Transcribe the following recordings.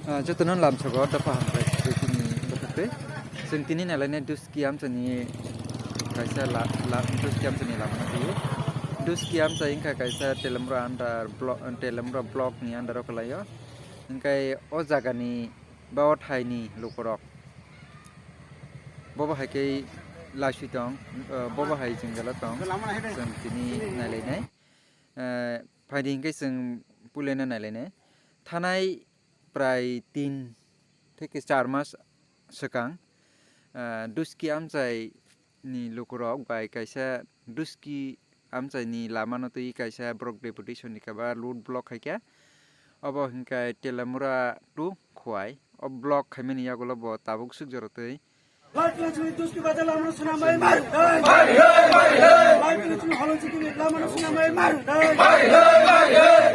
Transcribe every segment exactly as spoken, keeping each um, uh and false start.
Ah, jotono lamsogo dopha hambai tini bwkhak twi. Chwng tini nailainai Duski amchaini kaisa la-, la-, Duski amchaini lama nugwi. Duski amchai wngkha kaisa Telemra under blo-, Telemra block ni under o kwlaio. Hwnkhe o jagani ba o thaini lukurok bobo hai khe laiswi tong, ah, bobo hai jwngjalo tong. Chwng tini nailainai. Eh, phaidi hwnkhe chwng puileno nailainai. Thanai prai tin theke char mas swkang, ah, Duski amchai ni lukurok bai kaisa Duski amchai ni lama no twi kaisa borok deputation ni kaba road block khaikha. Obo hwnkhe Telemura to Khowai. O block khaimani yagulo bo tabuk swk jora twi Bartolomeo Duski Bazar lamano swnamwi maru dai. Bartolomeo Holonchikini lamano swnamwi maru dai.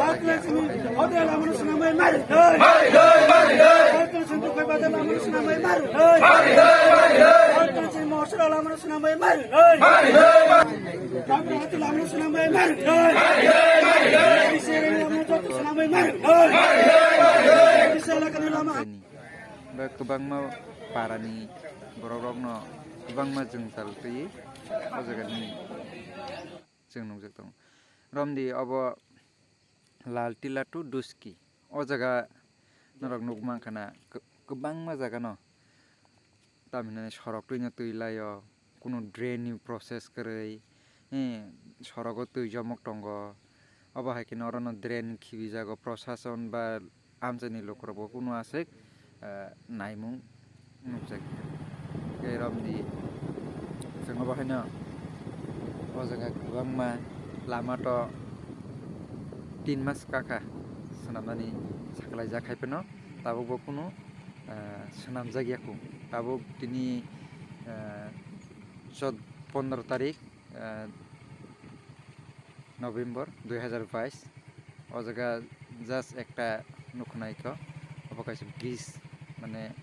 Bartolomeo Hotel lamano swnamwi maru dai. Bartolomeo Dukai Bazar lamano swnamwi maru dai. Bartolomeo Morsora lamano swnamwi maru dai. Bartolomeo lamano swnamwi maru dai. Bisere lamano joto swnamwi maru dai. Bisere lakani lama. Ba kwbangma parani borokrokno kwbangma jwngjal twiwi o jagani chwng nukjak tongo. Romdi obo Lal Tila to Duski. O jaga norok nukmankha na kw-, kwbangma jagano tamhinani sorok twino twi laio, kunu drain ni process kwrwi, eh, sorogo twi jomok tongo. Obo hai kheno orono drain khibijago, prosason ba amchaini lukurokbo kunu aswk, eh, naimung nukjakya. Tei romdi chwng obo haino o jaga kwbangma lama to tin mas kakha swnamnani saklaijak hai phano tabukbo kunu, eh, swnamjakya kung. Tabuk tini, eh, chod-, pondro tarik, eh, November dui hazar bais. O jaga just ekta nukhunaikho, obo kaisa bridge, mane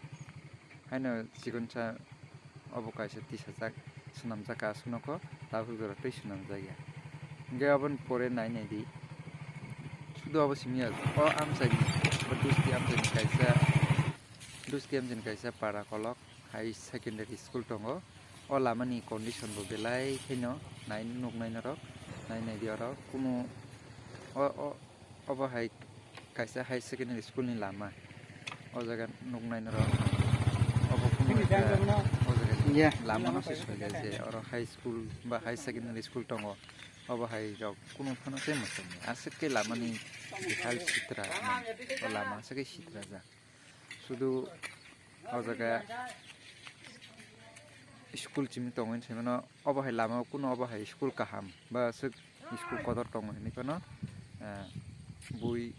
haino chikonsa, obo kaisa tisajak, swnamjak aswk nukho, tabuk jora tei swnamjakya. Hwnkhe oboni pore nai naidi, sudu obo simi ya, o amchaini, o Duski amchaini kaisa, Duski amchaini kaisa para kolok. High secondary school tongo. O lamani condition bo belai kheno nai nuknai norok, nai naidi oro kunu o, o, obo hai kaisa high secondary school ni lama. O jaga nuknai norok obo kunu ekta o jaga ni lama no se soilai je oro high school ba high secondary school tongo. Obo hai rok kunu phano tei mwsang aswk khe lamani bihal sitra, o lama aswk khe sitra ja. Sudu o jaga school chimi tongwi saimano, obo hai lama o kunu obo hai school kaham ba aswk school kotor tongo hinwi phano, eh, bui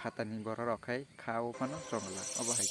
phatani borok rok khai kha o phano chongla obo hai.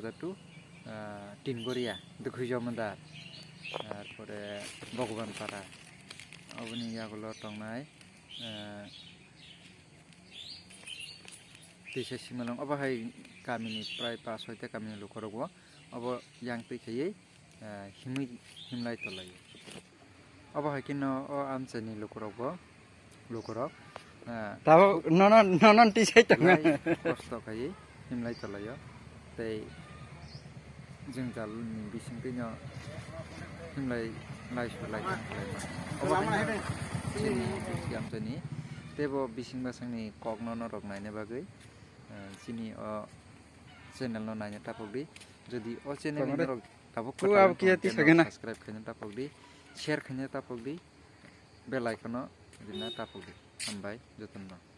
Jatu, ah, Tingoria, Dukhuijomodar, tarpore Bhagwan Para, oboni yagulo tongnai, ah, Teisa Simalwng, obo hai kamini prai pas soita kamini lukorokbo obo yang twi khaiwi, ah, himwi himlai tolaio. Obo hai kheno o amchaini lukurokbo, lukurok, ah, Tabuk nono, nono tisai tongo. Belai kosto khaiwi himlai tolaio. Tei jwngjalni bisingtwino himlai laisu laithang khlaima. Obo hai kheno chini amchaini teibo bising bwsakni kokno norok naina bagwi, ah, chini o channel no naina tapokdi. Jodi o channel ni norok tabuk kwtal wngkha hwnkhe norok subscribe khaina tapokdi, share khaina tapokdi, bell icon no rina tapokdi. Hambai jotono.